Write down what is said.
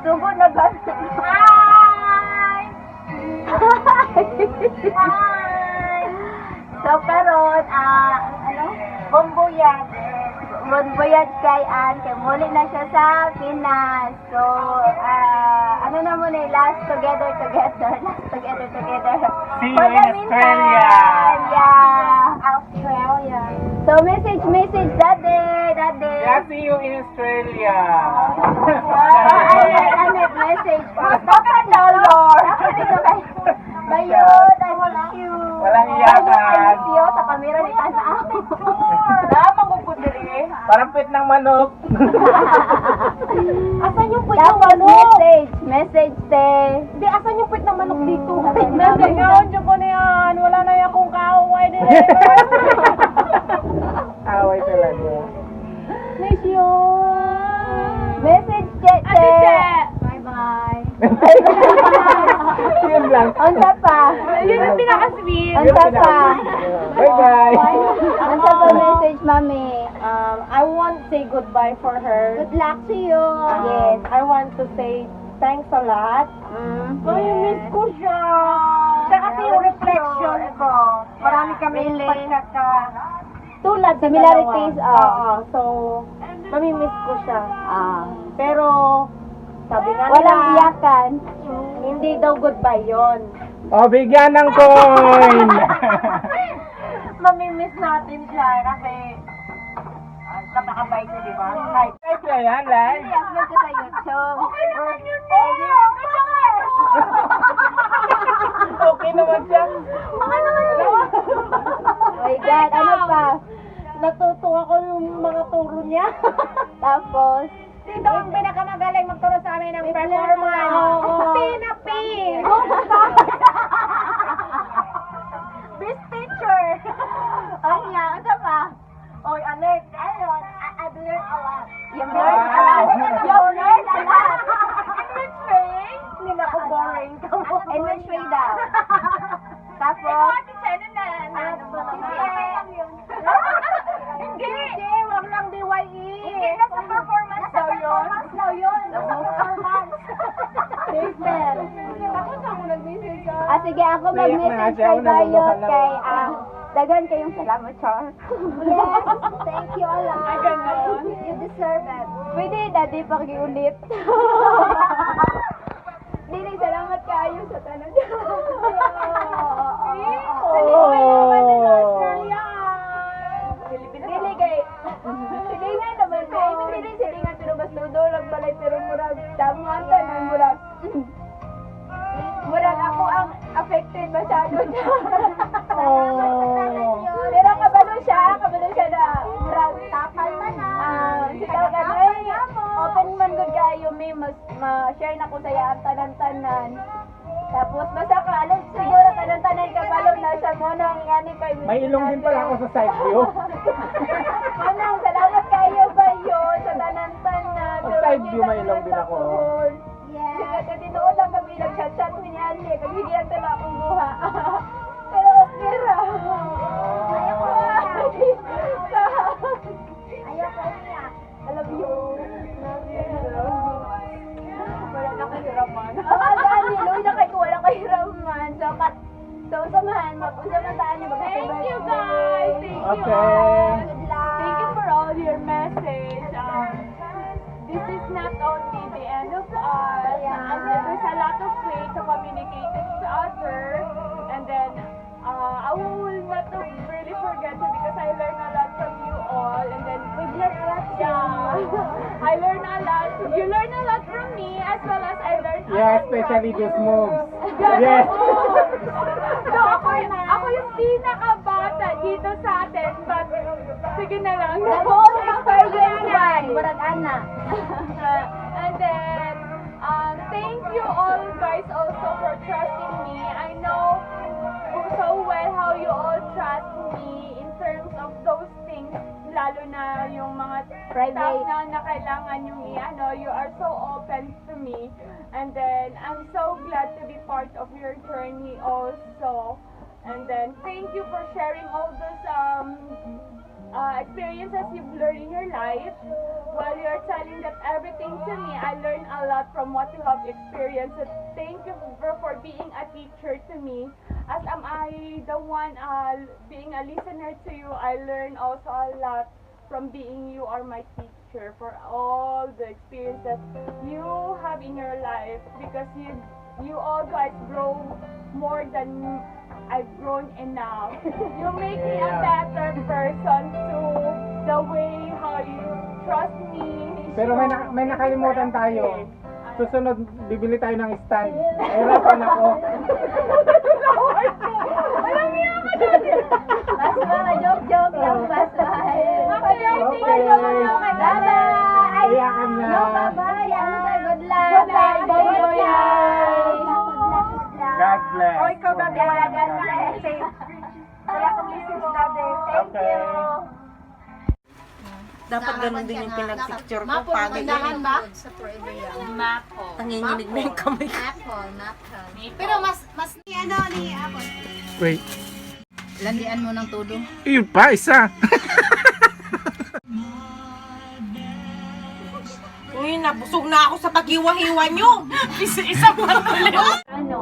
Sugod na ba? Hi! Hi! So karon, ano? Bon voyage. Bon voyage kay Ann, kay muli na siya sa Pinas. So, ano na muna, eh, last together together, last together together. See you For the in meantime, Australia. Yeah. Australia. So, message, message, Daddy, Daddy. Yeah, see you in Australia. Oh, ay, message. Dapat dollar. Dapat dito kay Bayot, I miss you. Walang iyakan. Bayot, I miss you. Sa kamera ni Tanaw. Tama ko diri. Parang pit ng manok. Asan yung puwit ng Tapos manok? message, message te. Hindi, asan yung puwit ng manok dito? Message ko na yan. Wala na akong kaaway din. Away talaga. Miss you. Message che che. Ate Che. Bye-bye. Yun lang. Unsa pa? Yun ang pinaka-sweet. Unsa pa? Bye-bye. Unsa pa message, Mami? I want to say goodbye for her. Good luck to you. Yes. I want to say thanks a lot. Ay, miss ko siya. Siya kasi yung reflection ko. Marami kami Really? pagkaka... Tulad sa Similarities, dalawa. oh. Oo, so, mamimiss ko siya. Pero, sabi nga Walang nila, iyakan. hindi daw goodbye yon. O, bigyan ng coin. Mamimiss natin siya kasi napakabait niya, di ba? Kahit Live na yan, live. I-upload ko sa YouTube. Okay naman yun, eh! Okay naman siya. Okay naman yun! Oh my God, ano pa? Natuto ako yung mga turo niya. Tapos, Sino ang pinakamagaling magturo sa amin ng performance? Oo. Tina P! Best teacher! ano ano pa? Oy, Anek, ayun, I've learned a lot. You learned a lot. You learned a lot. In which way? Hindi na ako boring. In which way daw? Tapos, Ate Chen, ano na? Hindi! Hindi, wag lang DYE. Hindi, nasa performance daw yun. Performance daw yun. Nasa performance. Tapos ako nag-message siya. Sige, ako Naiyak na nga mag-message siya, kay ako naluluha Bayot, lang. kay, daghan kayong salamat, Char. Yes, thank you a lot. Ay, ganon. You deserve it. Pwede, Daddy, pakiulit. Dili, salamat kayo sa tanan. Oh. Dili kay silingan naman kay dili silingan pero mas tudo lang balay pero murag tama tanan murag ako ang affected masyado dyan. Oh. Pero kabalo siya na murag Tapal na na. Si tawagan ay open man gud kayo may mas ma-share na ko sa iyang tanan-tanan. Tapos basta ka alam siguro tanan-tanan kabalo na siya mo nang ani kay May ilong din pala ako sa side view. Manang, salamat kayo ba yun sa tanan-tanan. Pag side view, may ilong din ako. Yes. Sige, kasi tinuod lang kami nag-chat-chat mi ni Ali. Kag hindi lang tala akong buha. Pero okay ra. Ayoko Ayoko umiyak. I love you. Love you. Wala na kahiraman. Oo, gani. Luwi na kay ko. Wala kahiraman. So, kat, so, samahan. Mag-unsa man taan niyo. Mag-happy Thank you birthday. guys. Thank you Okay. all. Good luck. Thank you for all your message. This is not only the end of us. There's a lot of way to communicate each other. And then, I will not to really forget you because I learned a lot from you all. And then, we've learned a lot. Yeah. I learned a lot. You learned a lot from me as well as I learned a Yeah, lot from especially you. these moves. Yeah, Yeah. So, ako yung pinakabata dito sa atin, but sige na lang. The most experienced one. Murag ana. And then, thank you all guys also for trusting me. I know so well how you all trust me in terms of those things, lalo na yung mga Private. stuff na kailangan yung i-ano, you are so open to me. And then, I'm so glad to be part of your journey also. And then, thank you for sharing all those experiences you've learned in your life. While you're telling that everything to me, I learned a lot from what you have experienced. So thank you for being a teacher to me. As am I the one being a listener to you, I learn also a lot from being you are my teacher for all the experience that you have in your life because you all guys grow more than I've grown enough. You make me a better person to the way how you trust me. Pero may nakalimutan tayo. Susunod, bibili tayo ng stand. Nahirapan ako. Basta, joke-joke lang, basta. Okay, Okay. Bye-bye! Iyakan na. No, bye-bye! Ano tayo? Good luck! Good luck. Good luck! God bless. O, ikaw, Daddy, wala ka message. Wala kang message, Daddy. Okay. Dapat ganun din yung pinag-picture ko. Pagod Mandahan ba? Sa Forever Young. Maple. Nanginginig na yung kamay ko. Apple, maple. Pero mas, Ni ano, ni Apple. Wait. Landian mo ng todo. Yun pa, isa. Uy, nabusog na ako sa paghiwa-hiwa nyo. Isa pa tuloy. Ano?